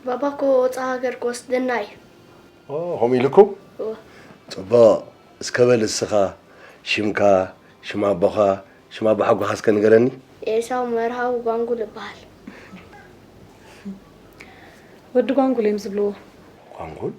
ባባ እኮ ወፃ ሃገር ክወስደና እዩ። ኦ፣ ከምኡ ኢሉኩም? እወ። ጽቡቕ። እስከ በል እስኻ ሽምካ፣ ሽም ኣቦኻ፣ ሽም ኣቦ ሓጎኻ እስከ ንገረኒ። ኤሳው መርሃዊ ጓንጉል እበሃል። ወዲ ጓንጉል እዮም ዝብልዎ። ጓንጉል?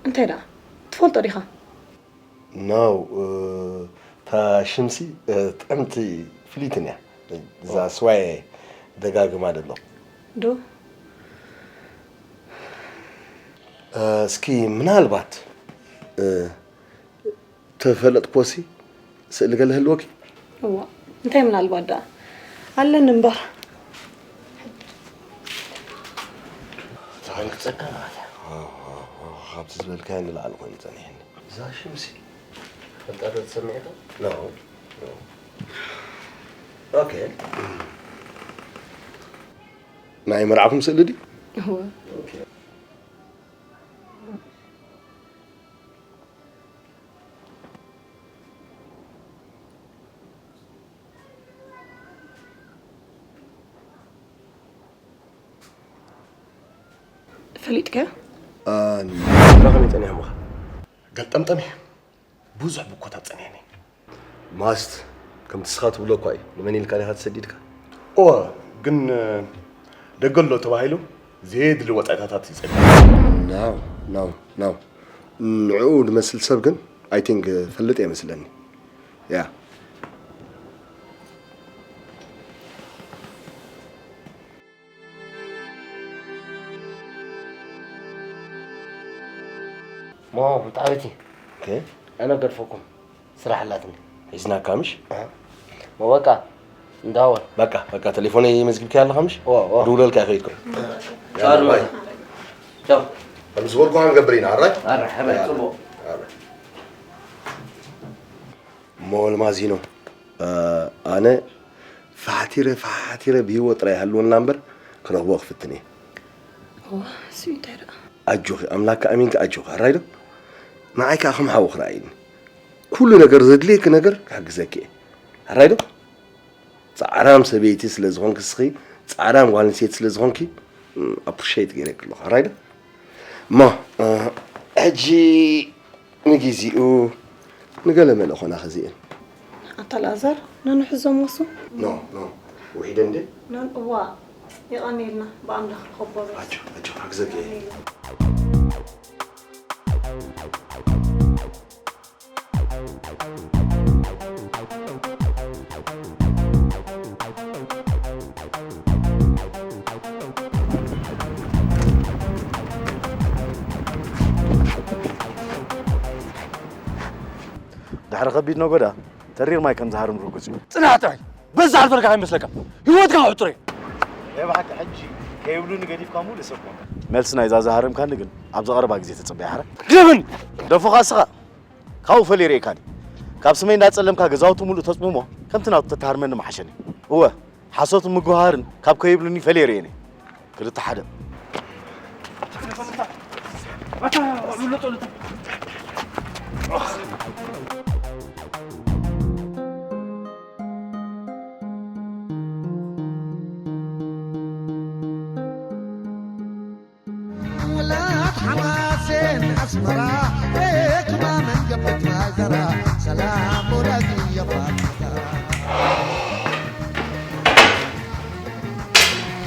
እንታይ ደኣ? ትፈልጦ ዲኻ? ኖ፣ እ፣ እታ ሽምሲ፣ እ፣ ጥዕምቲ ፍልይትን እያ። እዛ ኦ። ስዋየ ደጋግማ ደሎ። ዶ? እ፣ እስኪ ምናልባት፣ እ፣ ተፈለጥኮሲ ስእሊ ገለ ህልወኪ? እዋ፣ እንታይ ምናልባት ደኣ? ኣለኒ እምበር። ታሪኽ ጸጋ ማለት እያ። ኦ፣ ኦ፣ ኦ፣ ካብቲ ዝበልካዮ ንላዕሊ ኮይኑ ጸኒሕኒ። እዛ ሽምሲ ፈልጣ ዶ ትሰምዕ ኢኻ? ኖ፣ ኖ። ኦኬ። ናይ መርዓኹም ስእሊ ድዩ? እወ። ኦኬ። ፈሊጥካዮ? ኣን-፣ ከመይ ጸኒሖምኻ? ገልጠምጠም እየ። ብዙሕ ብኮታት ጸኒሐኒ። ማስት፣ ከምቲ ንስኻ ትብሎ እኳ እዩ። ንመን ኢልካ ዲኻ ተሰዲድካ? እወ፣ ግን፣ እ፣ ደገ ኣሎ ተባሂሉ ዘየድሊ ወጻኢታታት እዩ ጸኒሑ። No, no, no። ንዕኡ ዝመስል ሰብ ግን፣ I think፣ ፈልጥ እየ መስለኒ። ያ። ሞ፣ ብጣዕሚ እቲ ኦኬ። ኣነ ገድፈኩም። ስራሕ ኣላትኒ። ሒዝናካ ምሽ? ኣሃ። ሞ በቃ፣ እንዳወል። በቃ፣ በቃ፣ ተሌፎነይ መዝጊብካያ ኣለኻ ምሽ? ኦ፣ ኦ። ክድውለልካ እየ ከይድኩ። ቻው፣ ያላ፣ ባይ። ቻው። ከም ዝበልኩ ክንገብር ኢና፣ ኣራይ? ኣረ፣ ሕራይ፣ ያላ። ጽቡቕ። ኣረ። እሞ ወልማዚኖ፣ እ፣ ኣነ ፋሕቲረ፣ ፋሕቲረ ብህይወት ጥራይ ይሃልወና እምበር ክረኽቦ ክፍትን እየ። እዋ፣ እሱ እንታይ ደኣ? ኣጆኺ፣ ኣምላክ ኣሚንኪ ኣጆኺ፣ ሕራይ ዶ? ንዓይ ከኣ ከም ሓውኺ ረኣይኒ። ኩሉ ነገር ዘድልየኪ ነገር ክሕግዘኪ እየ። ሕራይ ዶ? ጻዕራም ሰበይቲ ስለ ዝኾንኪ እስኺ፣ ጻዕራም ጓል ኣንስተይቲ ስለ ዝኾንኪ፣ ም፣ ኣፕሪሼት ገይረኪ ኣለኹ። ሕራይ ዶ? እሞ፣ እ፣ ሕጂ ንግዜኡ ንገለ መለ ኾና ኸዚኤን። ኣታ ኣልኣዛር፣ ነንሕዞም ወሱ? ኖ፣ ኖ። ውሒደን ድየ? ነን-፣ እዋ፣ የቐንየልና። ብኣምላኽ ርኸቦ በል። ኣጆ፣ ኣጆ፣ ክሕግዘኪ እየ። ድሕሪ ከቢድ ነጎዳ ተሪር ማይ ከም ዝሃርም ርጉጽ እዩ። ጽናሕ ጥራይ! በዛ ኣልፈልካ ከይመስለካ፣ ህይወትካ ክሕጽሮ እየ። ናይ ብሓቂ ሕጂ ከይብሉኒ ገዲፍካ ሙሉእ ሰብ ኮንካ። መልሲ ናይዛ ዝሃረምካኒ ግን ኣብዚ ቀረባ ግዜ ተጸበያ፣ ሕረ። ግደፍኒ! ደፎኻ እስኻ! ካብኡ ፈልየ ርእየካኒ። ካብ ስመይ እንዳጸለምካ ገዛውቲ ሙሉእ ተጽምሞ፣ ከምቲ ናቱ ተተሃርመኒ ምሓሸኒ። እወ፣ ሓሶትን ምጉሃሃርን ካብ ከይብሉኒ ፈልየ ርእየኒ። ክልተ ሓደ። ውላድ ሓማሴን ኣስመራ፣ ቤት ማመን ገበት ናይዘራ፣ ሰላም ወዳጅ የባታ።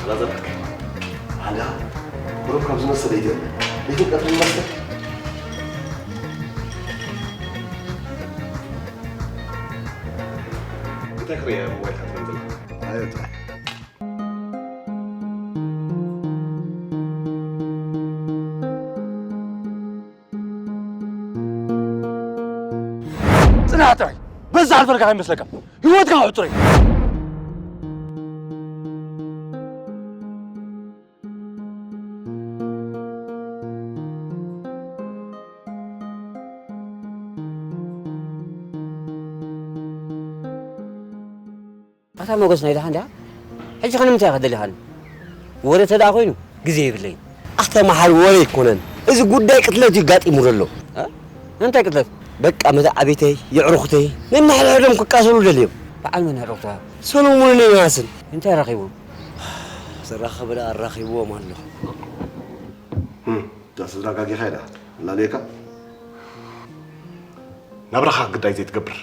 ኣላዛር፣ ኣንዳ ብሩክ፣ ካብ ዝመስል ኣይትብል። ቤትን ቀትርን መስተ። እንታይ ክርእየ ሞባይልካ ትመንዝል? ኣዮ ጥራይ። ጽናሕ ጥራይ። በዛ ኣልፈልካ ከይመስለካ። ህይወትካ ውዕል ጥራይ። ኣታ ሞገስ ናይ ደሓን ዲኻ? ሕጂ ከ ንምንታይ ኢኻ ደሊኻኒ? ወረ ተደኣ ኮይኑ ግዜ የብለይን። ኣታ መሓሪ ወረ ኣይኮነን። እዚ ጉዳይ ቅትለት እዩ ጋጢሙ ዘሎ። እ? እንታይ ቅትለት? በቃ መተዓቢተይ፣ የዕሩኽተይ ነንሕድሕዶም ክቃሰሉ ደልዮም። በዓል መን ኣዕሩኽትኻ? ሰሎሞንን ዮናስን። እንታይ ረኺቦም? ዘራኸበ ደኣ ኣራኺብዎም ኣሎ። እም፣ እዛ ስድራ ጋጊኻ ኢላ ኣላለየካ? ናብራኻ ግዳይ ዘይትገብር፣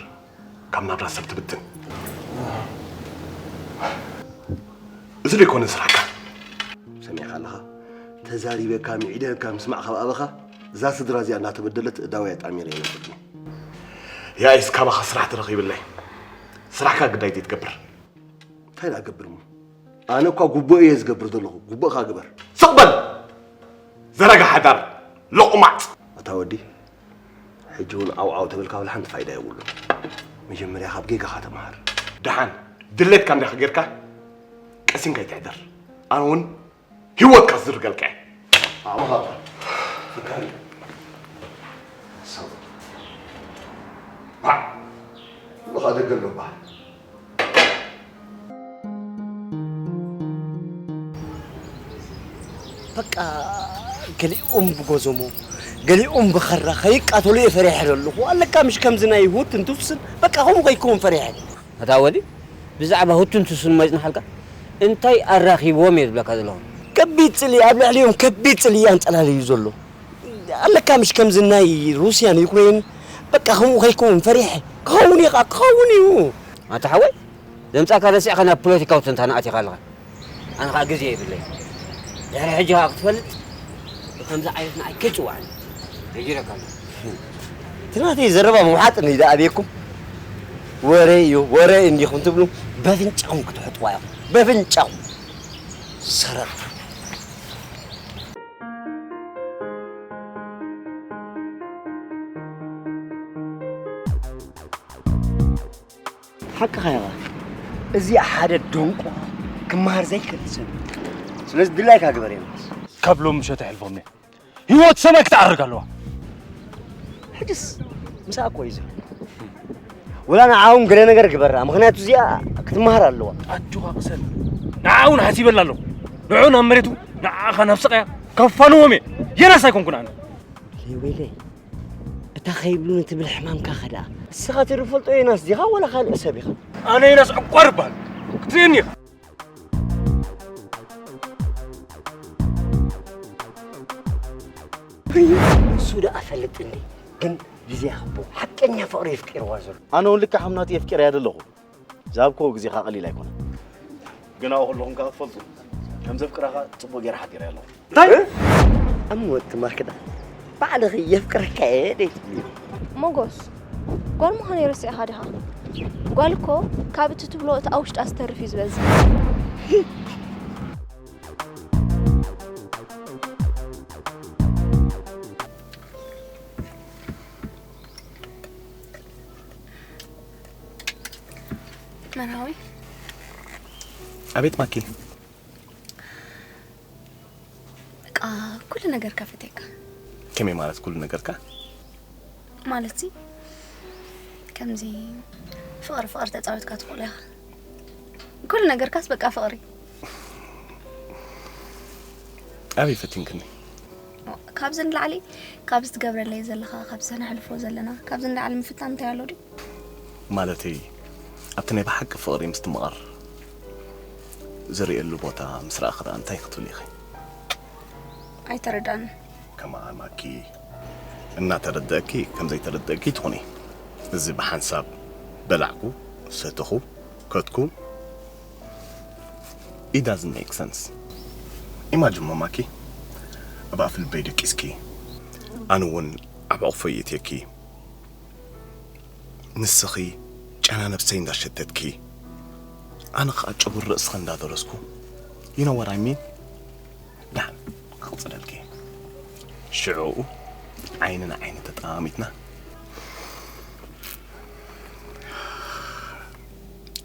ካብ ናብራ ሰብ ትብትን። እዚ ዶ ኣይኮነን ስራሕካ? ሰሚዕካ ኣለኻ? ተዛሪበካ፣ ምዒደካ ምስማዕ ካብ ኣበኻ፣ እዛ ስድራ እዚኣ እናተበደለት እዳወያ ጣሚረ እየ ነብርኒ። ያኢስ፣ ካባኻ ስራሕ ተረኺብለይ። ስራሕካ ግዳይ ዘይትገብር። እንታይ ደኣ ገብር እሞ? ኣነ እኳ ጉቦ እየ ዝገብር ዘለኹ፣ ጉቦኻ ግበር። ስቕ በል! ዘረጋ ሓዳር፣ ሎቑማጽ! ኣታ ወዲ፣ ሕጂ እውን ዓው ዓው ተበልካ ወላ ሓንቲ ፋይዳ የብሉን። መጀመርያ ካብ ጌጋኻ ተምሃር። ደሓን፣ ድሌትካ እንዲኻ ጌርካ፣ ቀሲንካ ኣይትሕደር። ኣነ እውን ህይወትካ ዝርገልካ እየ። ዓቕምኻ እባ። ፈካሪ። ሰብ። ባዕ! ኩሉ ኸኣ ደገ ኣሎ እባ። በቃ ገሊኦም ብጎዞሞ፣ ገሊኦም ብኸራ ከይቃተሉ እየ ፈሪሐ ዘለኹ። ኣለካ ምሽ ከምዚ ናይ ሁትን ቱትስን፣ በቃ ከምኡ ከይከውን ፈሪሐ። ኣታ ወዲ፣ ብዛዕባ ሁትን ቱትስን እሞ ይጽንሓልካ። እንታይ ኣራኺብዎም እየ ዝብለካ ዘለኹ። ከቢድ ጽልኢ፣ ኣብ ልዕሊኦም ከቢድ ጽልኢ ኣንጸላልዩ ዘሎ። ኣለካ ምሽ ከምዚ ናይ ሩስያን ዩክሬን፣ በቃ ከምኡ ከይከውን ፈሪሐ። ክኸውን እዩ ኸዓ፣ ክኸውን እዩ። ኣታ ሓወይ፣ ዘምጻእካ ረሲዕካ ናብ ፖለቲካዊ ትንታነ ኣቲኻ ኣለኻ። ኣነ ኸዓ ግዜ የብለይ። ድሕሪ ሕጂ ኸዓ ክትፈልጥ፣ ብኸምዚ ዓይነት ንዓይ ከይጽውዓኒ። ነጊረካ ኣለኹ። እቲ ናተይ ዘረባ ምውሓጥ እንዲ ደኣ ኣበየኩም? ወረ እዩ፣ ወረ እንዲኹም ትብሉ፣ በፍንጫኹም ክትሕጥዋ ኢኹም። በፍንጫኹም። ሰረቕ። ሓቅኻ ኢኻ። እዚ ሓደ ደንቆሮ ክመሃር ዘይክእል ሰብ እዩ። ስለዚ ድላይካ ግበር ዮናስ። ካብ ሎሚ ምሸት ኣሕልፎም እየ። ህይወት ሰማይ ክትዓርግ ኣለዋ። ሕጅስ ምሳኣ እኮ እዩ ዘሎ። ወላ ንዓ እውን ገለ ነገር ግበራ፣ ምኽንያቱ እዚኣ ክትመሃር ኣለዋ። ኣጆኻ ቅሰን። ንዓ እውን ሓሲበላ ኣለኹ። ንዕኡ ናብ መሬቱ፣ ንዓኻ ናብ ስቓያ ከፋንዎም እየ። የናስ ኣይኮንኩን ኣነ። ለይ ወይለይ፣ እታ ከይብሉኒ ትብል ሕማምካ ከ ደኣ? ንስኻ ትፈልጦ ዮናስ ዲኻ ወላ ካልእ ሰብ ኢኻ? ኣነ ዮናስ ዕቋር እበሃል። ክትርእየኒ ኢኻ። ንሱ ደኣ ፈልጥኒ፣ ግን ግዜ ይሃቦ። ሓቀኛ ፍቕሪ የፍቂርዋ ዘሎ። ኣነ እውን ልክዕ ከም ናቱ የፍቅርያ ዘለኹ። ዝሃብክዎ ግዜ ኸኣ ቀሊል ኣይኮነን። ግን ኣብኡ ከለኹም ከኣ ክትፈልጡ፣ ከም ዘፍቅራ ኸኣ ጽቡቕ ገይረ ሓቢረያ ኣለኹ። እንታይ? እሞ ትማርክዳ፣ ባዕልኺ የፍቅረካ እየ ደይ ትብልዮ። ሞጎስ፣ ጓል ምዃነይ ረሲዕኻ ዲኻ? ጓል እኮ ካብ እቲ ትብሎ እቲ ኣብ ውሽጣ ዝተርፍ እዩ ዝበዝሕ። መርሃዊ። ኣቤት ማኪ። በቃ ኩሉ ነገርካ ፈትየካ። ከመይ ማለት ኩሉ ነገርካ? ማለትሲ ከምዚ ፍቕሪ ፍቕሪ ተጻዊትካ ትኽእሎ ኢኻ። ኩሉ ነገርካስ በቃ ፍቕሪ። ኣበይ ፈቲንክኒ? ካብዚ ንላዕሊ፣ ካብዚ ትገብረለይ ዘለኻ፣ ካብዚ ነሕልፎ ዘለና፣ ካብዚ ንላዕሊ ምፍታን እንታይ ኣሎ ድዩ? ማለተይ፣ ኣብቲ ናይ ብሓቂ ፍቕሪ ምስትምቓር ዝርእየሉ ቦታ ምስ ረኣኺ ደኣ እንታይ ክትብሊ ኢኺ? ኣይተረድኣንን። ከማኣ ማኪ፣ እናተረደእኪ ከም ዘይተረደእኪ ትኹኒ። እዚ ብሓንሳብ በላዕኩ፣ ሰተኹ፣ ከድኩ፣ it doesn't make sense። ኢማጅን ማማኪ ኣብ ኣፍ ልበይ ደቂስኪ፣ ኣነ እውን ኣብ ዕቑፈይ የእትየኪ። ንስኺ ጨና ነብሰይ እንዳሸተትኪ፣ ኣነ ኸኣ ጨጉሪ ርእስኻ እንዳደረስኩ፣ you know what I mean? ደሓን ክቕጽለልኪ። ሽዑ ዓይኒ ንዓይኒ ተጠማሚትና።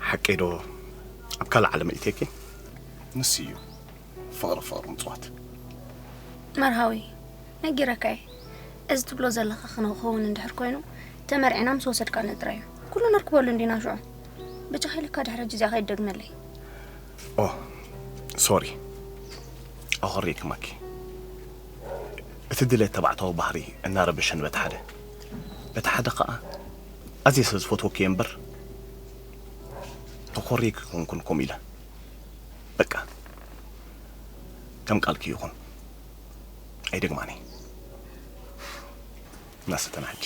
ሓቀይ ዶ ኣብ ካልእ ዓለም እእትየኪ? ንሱ እዩ ፍቕሪ ፍቕሪ ምጽዋት። መርሃዊ፣ ነጊረካ እየ። እዚ ትብሎ ዘለኻ ክንኸውን እንድሕር ኮይኑ፣ ተመርዒና ምስ ወሰድካና ጥራይ እዩ። ኩሉ ነርክበሉ እንዲና ሽዑ። ብቻ ኢልካ ድሕሪ ሕጂ እዚኣ ከይትደግመለይ። ኦ፣ ሶሪ። ኣኾሪክማኪ። እቲ ድሌት ተባዕታዊ ባህሪ እናረበሸን በቲ ሓደ፣ በቲ ሓደ ኸኣ ኣዝየ ስለ ዝፈትወኪ እየ እምበር ተኾሪክ ክኾንኩን ከምኡ ኢለ። በቃ ከም ቃልኪ ይኹን። ኣይደግማኒ። እናሰተና ሕጂ።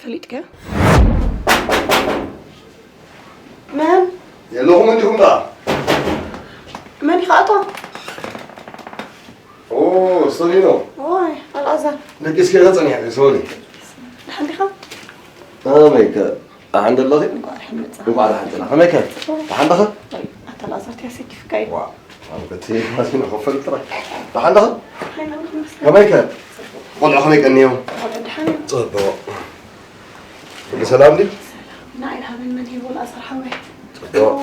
ፈሊጥከ? መን? የለኹም እንዲኹም ደኣ። መን ኢኻ ኣቶ? ኦ፣ ሰሊኖ። ኦይ፣ ኣልኣዛር። ደቂስኪ ኢኻ ጸኒሕኪ፣ ሶሪ። ደሓን ዲኻ? ኣመይከ? ደሓን ደለኺ? እንቋዕ ደሓን መጻ። እንቋዕ ደሓን ጸና። ከመይከ? ደሓን ደኸ? ኣታ ኣልኣዛር፣ ትያሰኪፍካ እዩ። ዋ፣ ኣብ ከቲ ማሲኖ ክፈል ጥራይ። ደሓን ደኸ? ሓይና ምትምስ። ከመይከ? ቆልዑ ከመይ ቀንዮም? ቆልዑ ደሓን እዮም። ጽቡቕ። ኩሉ ሰላም ድዩ? ንዓይ ሃበን መን ሂቡ ኣልኣዛር ሓወይ? ጽቡቕ።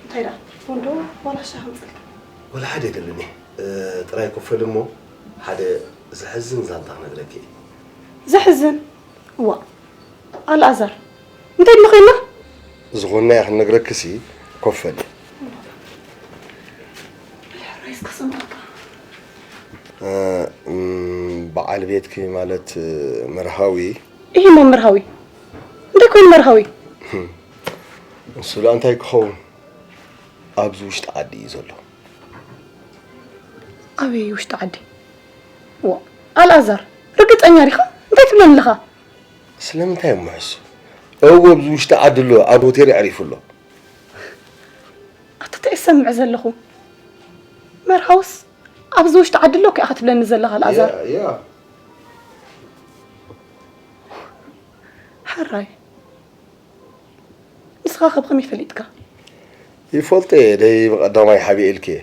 እንታይ ደኣ? ቡን ዶ ዋላ ሻሂ ኣምጽልካ? ወላ ሓደ የደልን። እ፣ ጥራይ ኮፍ በል እሞ ሓደ ዘሕዝን ዛንታ ክነግረኪ እየ። ዘሕዝን? ዋ፣ ኣልኣዛር፣ እንታይ ድሞ ኮይና? ዝኾንናዮ ክንነግረኪሲ ኮፍ በሊ። ሕራይስ ክሰምዓካ። እ፣ እም፣ በዓል ቤትኪ ማለት፣ እ፣ መርሃዊ። ኢሂ እሞ መርሃዊ? እንታይ ኮይኑ መርሃዊ? እሱ ደኣ እንታይ ክኸውን? ኣብዚ ውሽጢ ዓዲ እዩ ዘሎ። ኣበይ ውሽጢ ዓዲ? ዋ፣ ኣልኣዛር፣ ርግጸኛ ዲኻ? እንታይ ትብለኒ ኣለኻ? ስለምንታይ እሞ ሕሱ? እወ፣ ኣብዚ ውሽጢ ዓዲ ኣሎ፣ ኣብ ሆቴል ኣዕሪፉ ኣሎ። ኣታ እንታይ እሰምዕ ዘለኹ? መርሃውስ ኣብዚ ውሽጢ ዓዲ ኣሎ እኮ ኢኻ ትብለኒ ዘለኻ ኣልኣዛር። ያ፣ ያ። ሕራይ። ንስኻ ከ ብኸመይ ፈሊጥካ? ይፈልጦ እየ፣ ደይ ብቐዳማይ ሓቢኤ ኢልኪ እየ።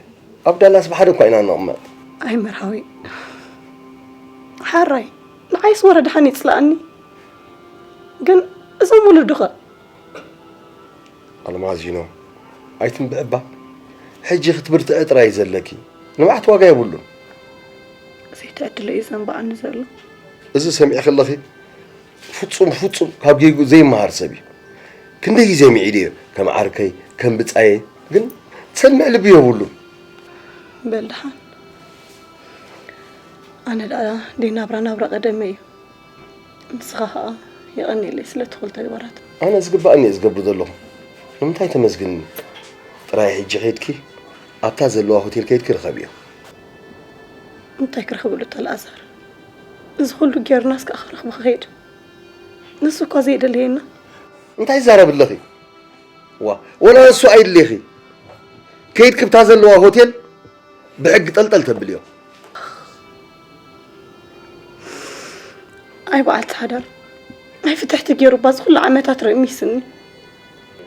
ኣብ ዳላስ ብሓደ እኳ ኢና እንቕመጥ። ኣይ መርሃዊ። ሕራይ። ንዓይስ ወረ ደሓን ይጽላኣኒ። ግን እዞም ውሉድኸ? ኣልማዚኖ፣ ኣይትንብዕባ። ሕጂ ክትብርትዒ ጥራይ እዩ ዘለኪ። ንብዓት ዋጋ የብሉን። ዘይተዕድሎ እዩ ዘንብዓኒ ዘሎ። እዚ ሰሚዕኪ ኣለኺ? ፍጹም፣ ፍጹም ካብ ጌግኡ ዘይመሃር ሰብ እዩ። ክንደይ ግዜ ምዒደዮ፣ ከም ዓርከይ፣ ከም ብጻየይ፣ ግን ዝሰምዕ ልቢ የብሉን። በል ደሓን። ኣነ ደኣ ደይ ናብራ ናብራ ቀደመ እዩ። ንስኻ ኸኣ የቐንየለይ ስለቲ ኩሉ ተግባራት። ኣነ ዝግባኣኒ እየ ዝገብር ዘለኹ። ንምንታይ ተመስግንኒ? ጥራይ ሕጂ ኬድኪ ኣብታ ዘለዋ ሆቴል ኬድኪ ርኸብዮ። እንታይ ክረኽበሉ እታ ኣልኣዛር? እዚ ኩሉ ጌርናስ ከኣ ክረኽቦ ክኸይድ? ንሱ እኳ ዘይደለየና። እንታይ ትዛረቢ ኣለኺ? ዋ፣ ወላ ንሱ ኣይድልየኺ። ከይድኪ ብታ ዘለዋ ሆቴል ብሕጊ ጠልጠል ተብልዮ። ኣይ በዓልቲ ሓዳር፣ ኣይ ፍትሕቲ ገይሩ እባ እዚ ኩሉ ዓመታት ረሚስኒ።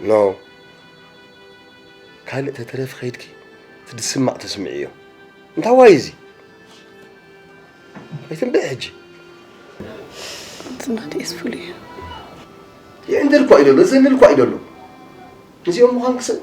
ኖ፣ ካልእ ተተረፊ ከይድኪ እቲ ዝስማዕ ተስምዕዮ። እንታይ ዋይ እዚ? ኣይትንብዒ ሕጂ። ዝና ደስ ፍሉይ እዩ። ይዕንድል እኳ እዩ ዘሎ፣ ዘንል እኳ እዩ ዘሎ። ምስኦም ምዃን ክስእ።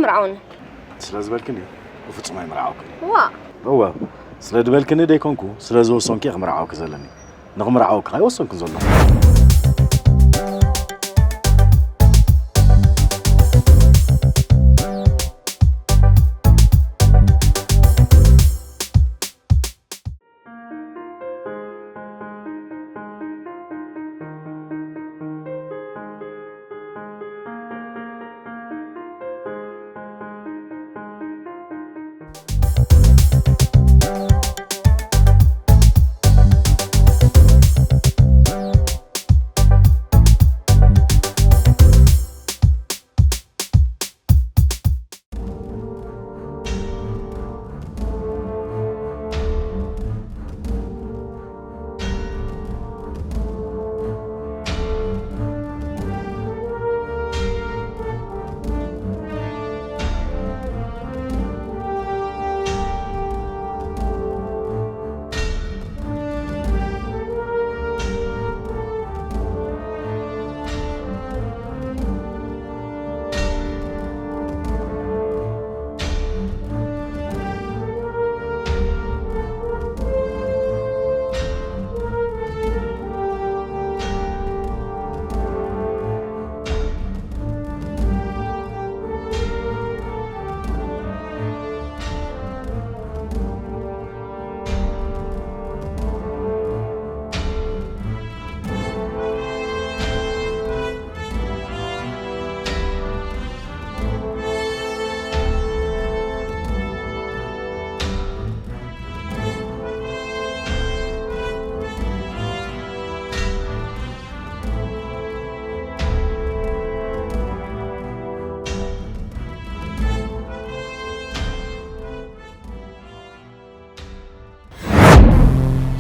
ኣይምርዓውኒ። ስለ ዝበልክኒ ብፍጹም ኣይምርዓውክን። ዋ እወ፣ ስለ ዝበልክኒ ደይኮንኩ ስለ ዝወሰንኩ እየ ክምርዓውኪ ዘለኒ። ንኽምርዓውኪ ኣይወሰንኩን ዘለኹ።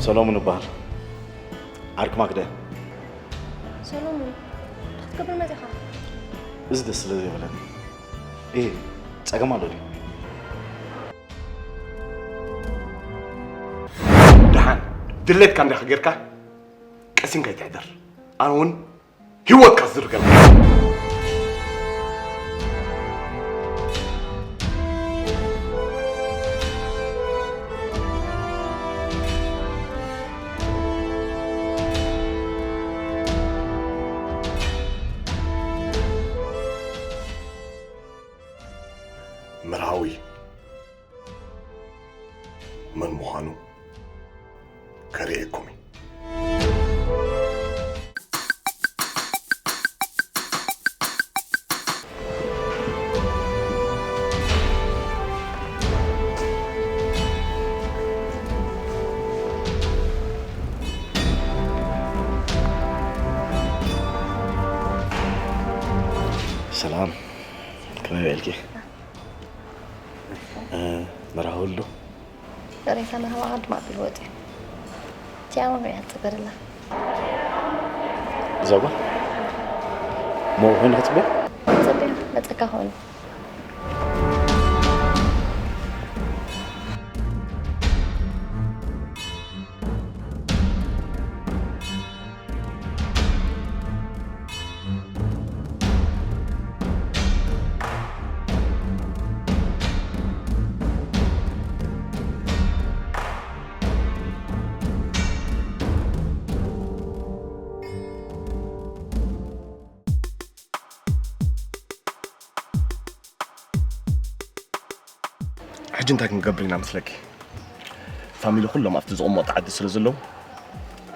ሰሎሙን እበሃል። ዓርኪ ማክዳ። ሰሎሙን እንታይ ክትገብር መጺኻ? እዚ ደስ ስለ ዘይብለኒ። እየ፣ ጸገም ኣሎ ድዩ? ደሓን ድሌትካ እንዳኻ ጌርካ ቀሲንካ ይትሕደር። ኣነ እውን ህይወትካ ዝርገም። መርሃዊ መን ምዃኑ ከርእየኩም እዩ። ሰላም፣ ከመይ ውዒልኪ? እ፣ መርሃዊ ኣሎ ዶ? ሬሳ መርሃዊ ዓዲ ማዕቢሉ ወፂኡ። ቲያውን ሪኣ ትፅበ ደላ። እዛ ጓል? እሞ ኮይኑ ክፅበ? ፅበ መፀካ ኮይኑ። ሕጂ እንታይ ክንገብር ኢና መስለኪ? ፋሚሊ ኩሎም ኣብቲ ዝቕመጡ ዓዲ ስለ ዘለዉ፣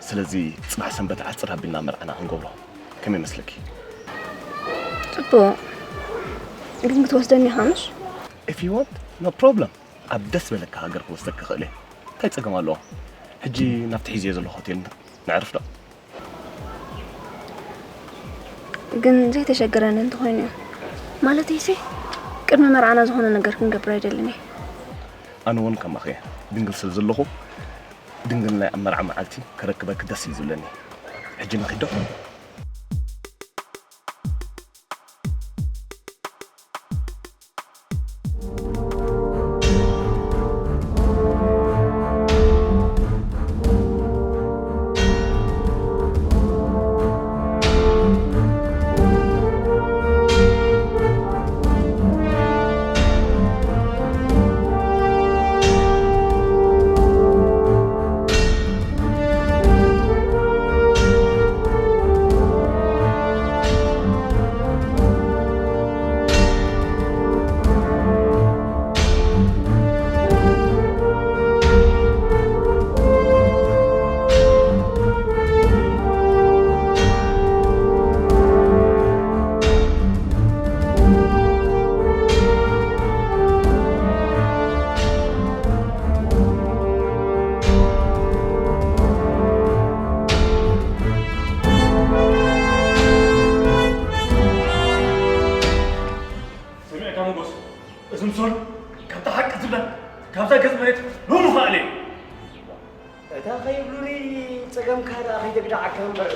ስለዚ ጽባሕ ሰንበት ዓጽር ኣቢልና መርዓና ክንገብሮ ከመይ መስለኪ? ጽቡቕ፣ ግን ክትወስደኒ ኢኻ ምሽ? If you want, no problem። ኣብ ደስ በለካ ሃገር ክወስደካ ክኽእል እየ። እንታይ ጸገም ኣለዎ? ሕጂ ናብቲ ሒዝዮ ዘለኹ ሆቴል ነዕርፍ ዶ? ግን ዘይተሸገረኒ እንተኾይኑ እዩ። ማለተይሲ ቅድሚ መርዓና ዝኾነ ነገር ክንገብር ኣይደልን እየ። ኣነ እውን ከማኺ እየ። ድንግል ስለ ዘለኹ ድንግልናይ ኣብ መርዓ መዓልቲ ከረክበኪ ደስ እዩ ዝብለኒ። ሕጂ ንኺድ ዶ? ኣብዛ ገጽ መሬት ሎሚ ኸኣለ እዩ። እታ ኸይብሉኒ ጸገምካ ደኣ ኸይተግድዓካ እምበር፣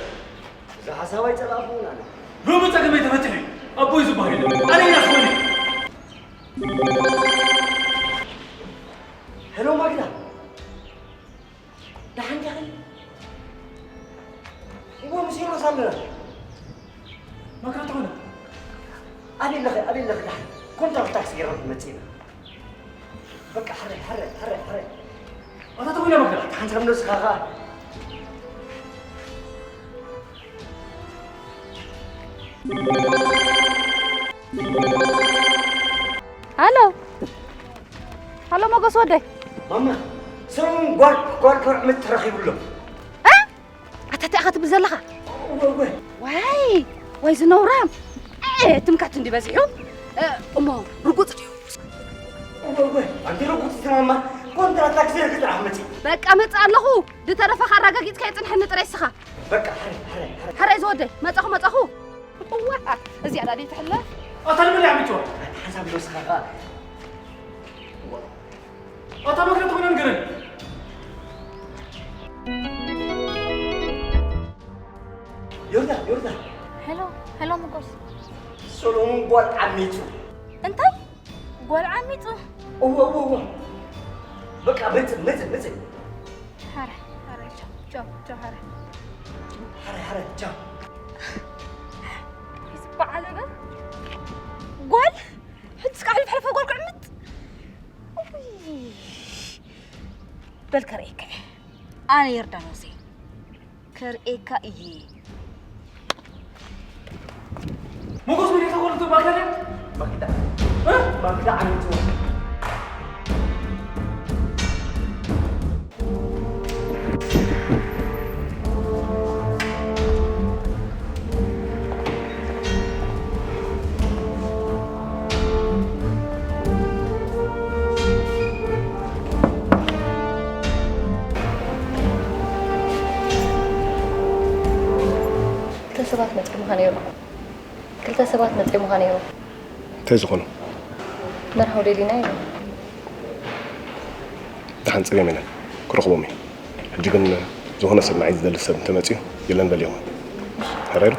እዚ ሓሳብ ኣይጸላእኩን ኣነ። ሎሚ ጸገመይ ተፈቲሑ እዩ። ኣቦይ ዝበሃል የለን። ኣነ ኢና ዝኾነ። ሄሎ ማግዳ፣ ደሓን ዲኺ? እወ፣ ምስ ሄሮስ ኣለና። ማግዳ ተኾነ? ኣበይ ኣለኺ? ኣበይ ኣለኺ? ደሓን ኮንትራት ታክሲ ገይርና ክንመጽእ ኢና። በቃ፣ ሕረ፣ ሕረ፣ ሕረ፣ ሕረ። ኣታ ተኾነ ማግዳ? ሓንሳብ ነብስኻ ኸኣ። ሃሎ። ሃሎ፣ ሞገስ ወደይ። ማማ፣ ሰሙን ጓል፣ ጓል ከርዕምት ተረኺቡ ኣሎ። እ? ኣታ እንታይ ኢኻ ትብል ዘለኻ? እወ፣ እወ። ዋይ፣ ዋይ፣ ዝነውራም። እ፣ ትምካት እንዲ በዚሑ። እ፣ እሞ ርጉጽ ድዩ? እወ፣ እወ። ኣንቲ ርጉጽ እቲ ማማ፣ ኮንትራት ታክሲ ርግጽ ኣሕመጺ። በቃ፣ መጽእ ኣለኹ። ዝተረፈ ኣረጋጊጽካ የጽንሐኒ ጥራይ እስኻ። በቃ፣ ሕረ፣ ሕረ፣ ሕረ። ሕረ ዝወደይ፣ መጻኹ፣ መጻኹ። እዋ፣ እዚኣ ዳዲ ትሕለ። ኣታ ንመን እያ ምጭዋ? ሓንሳብ ዶ እስኻ ኸኣ? እዋ። ኣታ መግረ ትኾነ ንገረኒ። ዮርዳ፣ ዮርዳ። ሄሎ፣ ሄሎ፣ ሞጎስ። ሰሎሞን ጓል ዓሚጹ። እንታይ? ጓል ዓሚጹ? እወ፣ እወ፣ እወ። በቃ፣ መጽእ፣ መጽእ፣ መጽእ። ሓረ፣ ሓረ፣ ቻው፣ ቻው፣ ቻው፣ ሓረ። ሓረ፣ ሓረ፣ ቻው። ይስበዓል እምበር። ጓል፣ ሕጂ ከዓ ልፍሕልፈ ጓል ክዕምጥ። ኡይ። በል ከርእየካ እየ። ኣነ ዮርዳኖስ እየ። ከርእየካ እየ። ሞጎስ፣ ምን የተቆልጡ ባከለ? ማክዳ። እ? ማክዳ ዓሚቱ። ክልተ ሰባት መጺኦምኻ ነይሮም። ክልተ ሰባት መጺኦምኻ ነይሮም። እንታይ ዝኾኑ? መርሃዊ ደሊና እዮም። ደሓን ጸገም የለን፣ ክረኽቦም እየ። ሕጂ ግን ዝኾነ ሰብ ንዓይ ዝደሊ ሰብ እንተመጺኡ የለን በልዮም። ሕራይ ዶ?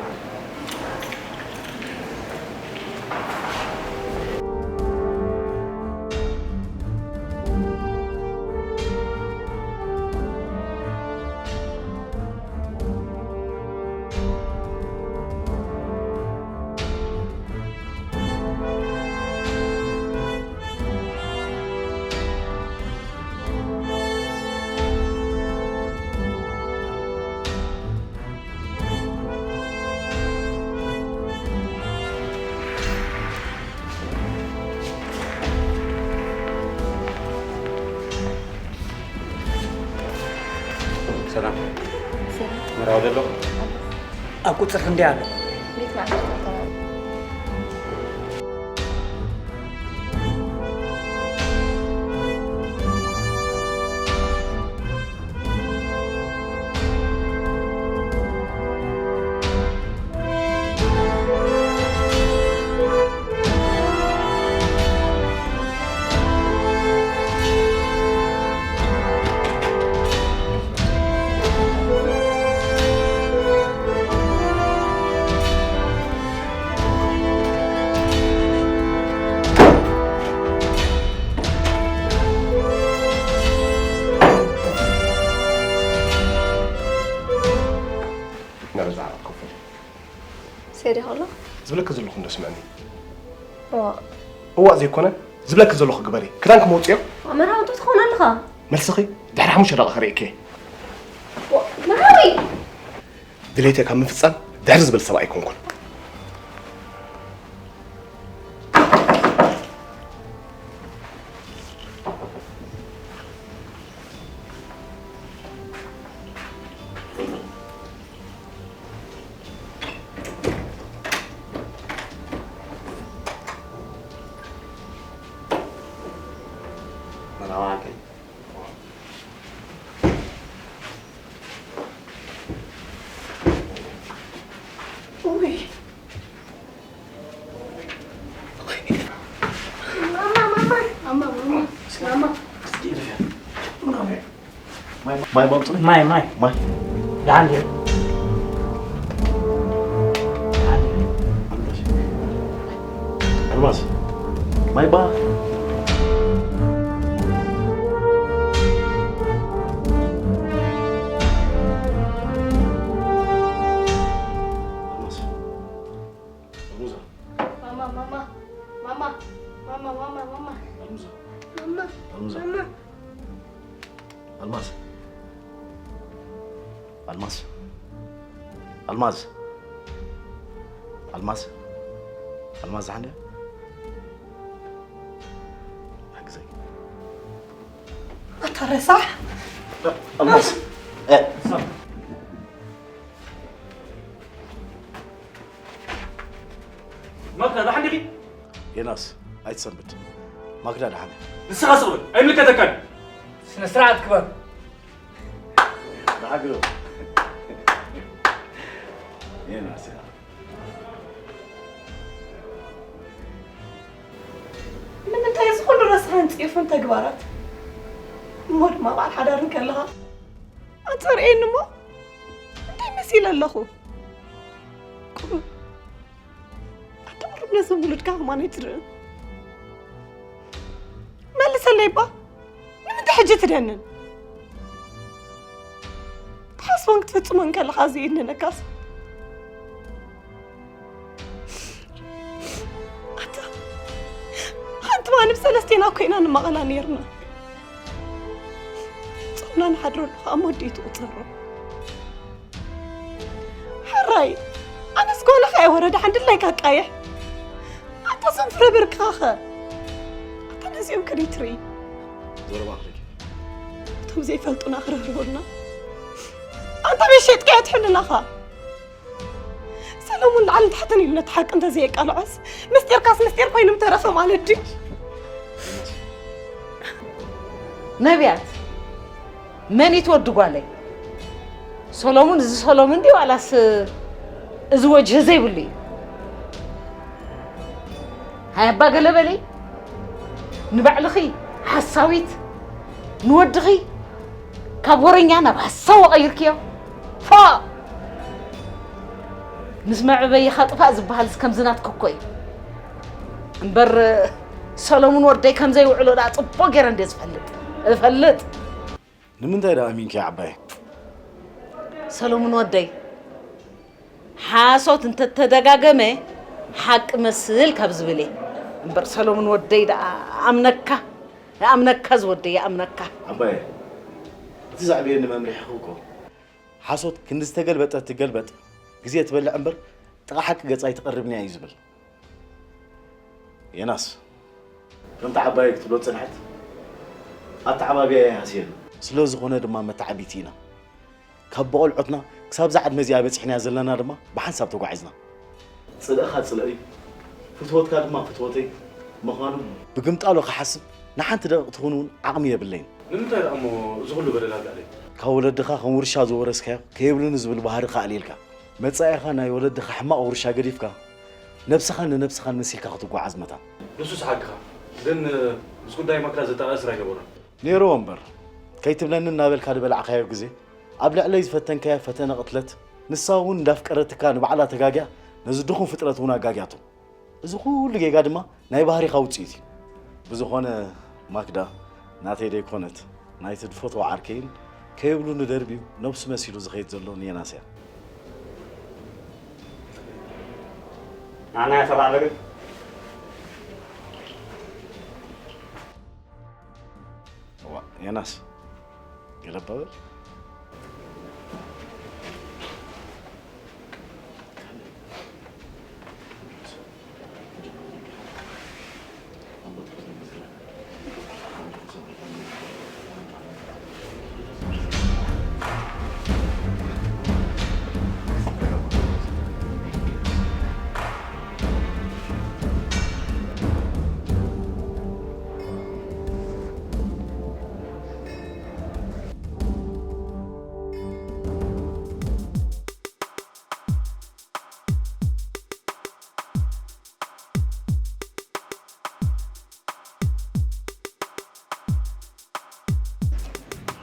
ሰላም። ሰላም። መርሃዊ ደሎ? ኣብ ቁጽሪ ክንደይ ኣሎ? ቤት ማእከል ተባሂሉ። ናበዛ ዓረብ ከፍል። ሴሪ ከሎ? ዝብለኪ ዘለኹ እንዶ ስምዕኒ። እዋ። እዋ ዘይኮነ፣ ዝብለኪ ዘለኹ ግበሪ። ክዳንኪ መውፅዮ? መርሃዊ እንታይ ትኸውን ኣለኻ? መልስኺ ድሕሪ ሓሙሽተ ደቂቕ ከርእየኪ እየ። ዋ፣ መርሃዊ! ድሌተይ ካብ ምፍጻም ድሕሪ ዝብል ሰብ ኣይኮንኩን። መርሃዊ ዓርከይ። ኡይ። ማማ፣ ማማ፣ ማማ፣ ማማ፣ ማማ፣ እስኪ ማይ ማምፅእ። ማይ ማይ ማይ። ደሓን ድዩ? ኣልማዝ፣ ማይ ባ። ኣልማዝ፣ ኣልሙዛ። ማማ ማማ ማማ ማማ ማማ ማማ። ኣልሙዛ። ማማ ኣልሙዛ። ማማ። ኣልማዝ። ኣልማዝ። ኣልማዝ። ኣልማዝ። ኣልማዝ ዝሓንደ። ሓግዘይ። ኣታ ረሳሕ። ኣልማዝ። እ። ማክዳ፣ ደሓን ዲኺ? ዮናስ፣ ኣይትሰንብድ። ማክዳ ደሓን እያ። ንስኻ ስቕ በል፣ ኣይምልከተካን። ስነ ስርዓት ክበር። ደሓን ግበር። ዮናስ፣ ያ። ንምንታይ እዚ ኩሉ ረስሓን ጽዩፍን ተግባራት? እሞ ድማ በዓል ሓዳር እንከለኻ ኣጸርኤኒ እሞ እንታይ መሲለ ኣለኹ? ኣታ ቁሩብ ነዞም ውሉድካ ከማን ኣይትርእን? መልሰለይ እባ። ንምንታይ ሕጂ ትደንን? ትሓስቦን ክትፍጽሞን ከለኻ ዘይእነነካስ? ኣታ ሓንቲ ማንም ሰለስቴና ኮይና ንማቐላ ነይርና። ጾምና ንሓድረሉ ከኣ ሞዲ ትቑጸሮ። ሕራይ፣ ኣነስ ጓልኻ እየ ወረዳ ሓንድላይካ ኣቃይሕ። ኣታ እዞም ፍረ ብርክኻኸ? ኣታ ነዚኦም ከደይ ትርኢ? ዘረባ ኣኽሪኪ። እቶም ዘይፈልጡና ክርህርሁልና። ኣንታ መሸጥካዮ ትሕልናኻ። ሰለሙን ላዕልን ታሕትን ኢሉ ነቲ ሓቂ እንተዘየቃልዖስ፣ ምስጢርካስ ምስጢር ኮይኑ ምተረፈ ማለት ድዩ? ነቢያት፣ መን እዩ ትወዲ ጓለይ? ሰሎሙን፣ እዚ ሰሎሙን ድዩ ዋላስ እዚ ወጅህ ዘይብሉ እዩ? ሃይ ኣባ ገለ በሊ፣ ንባዕልኺ ሓሳዊት፣ ንወድኺ ካብ ወረኛ ናብ ሓሳዊ ቀይርክዮ። ፎእ! ምስ መዕበይኻ ጥፋእ ዝበሃልስ ከምዚ ናትኪ እኮ እዩ። እምበር ሰሎሙን ወደይ ከም ዘይውዕሎ ደኣ ጽቡቕ ገይረ እንድየ ዝፈልጥ። እፈልጥ። ንምንታይ ደኣ ኣሚንኪ ዓባይ? ሰሎሙን ወደይ፣ ሓሶት እንተተደጋገመ ሓቂ መስል ካብ ዝብል እየ። እምበር ሰሎሙን ወደይ ደኣ ኣምነካ፣ ኣምነካ ዝወደይ፣ ኣምነካ። ዓባይ፣ እቲ ዘዕበየኒ መምርሒኹ እኮ፣ ሓሶት ክንዲ ዝተገልበጠ ትገልበጥ፣ ግዜ ትበልዕ እምበር ጥቓ ሓቂ ገጻ ኣይትቐርብን እያ እዩ ዝብል። ዮናስ፣ ከምቲ ዓባየይ ክትብሎ ዝጸንሐት፣ ኣተዓባብያይ ኣይሃስየሉ። ስለ ዝኾነ ድማ መተዓቢቲ ኢና። ካብ ብቖልዑትና ክሳብ እዛ ዕድመ እዚኣ በጺሕናያ ዘለና ድማ ብሓንሳብ ተጓዒዝና። ጽልእኻ ጽልእይ፣ ፍትወትካ ድማ ፍትወተይ ምዃኑ ብግምጣሎ ክሓስብ ንሓንቲ ደቂቕ ትኹን እውን ዓቕሚ የብለይን። ንምንታይ ደኣ እሞ እዚ ኩሉ በደል ኣብ ልዕለይ? ካብ ወለድኻ ከም ውርሻ ዝወረስካዮ ከየብሉኒ ዝብል ባህርኻ ኣልዒልካ፣ መጻኢኻ ናይ ወለድኻ ሕማቕ ውርሻ ገዲፍካ፣ ነብስኻን ንነብስኻን መሲልካ ክትጓዓዝ መታን። ንሱስ ሓቅኻ። ግን ምስ ጉዳይ ማክዳ ዘጠቓልል ስራሕ ኣይነበሮን። ነይርዎ እምበር፣ ከይትብለኒ እናበልካ ዝበላዕካዮ ግዜ፣ ኣብ ልዕለይ ዝፈተንካያ ፈተነ ቅትለት፣ ንሳ እውን እንዳፍቀረትካ ንባዕላ ተጋግያ፣ ነዚ ድኹም ፍጥረት እውን ኣጋግያቶ። እዚ ኩሉ ጌጋ ድማ ናይ ባህሪኻ ውጽኢት እዩ። ብዝኾነ ማክዳ ናተይ ደይኮነት፣ ናይቲ ዝፈትዎ ዓርከይን ከየብሉኒ ደርብዩ ነብሱ መሲሉ ዝኸይድ ዘሎ ንየናስ እያ። ንዓና እያ ተባዕለ ግን። እዋ፣ ዮናስ፣ ገለ ኣባበል።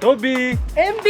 ቶቢ እምቢ።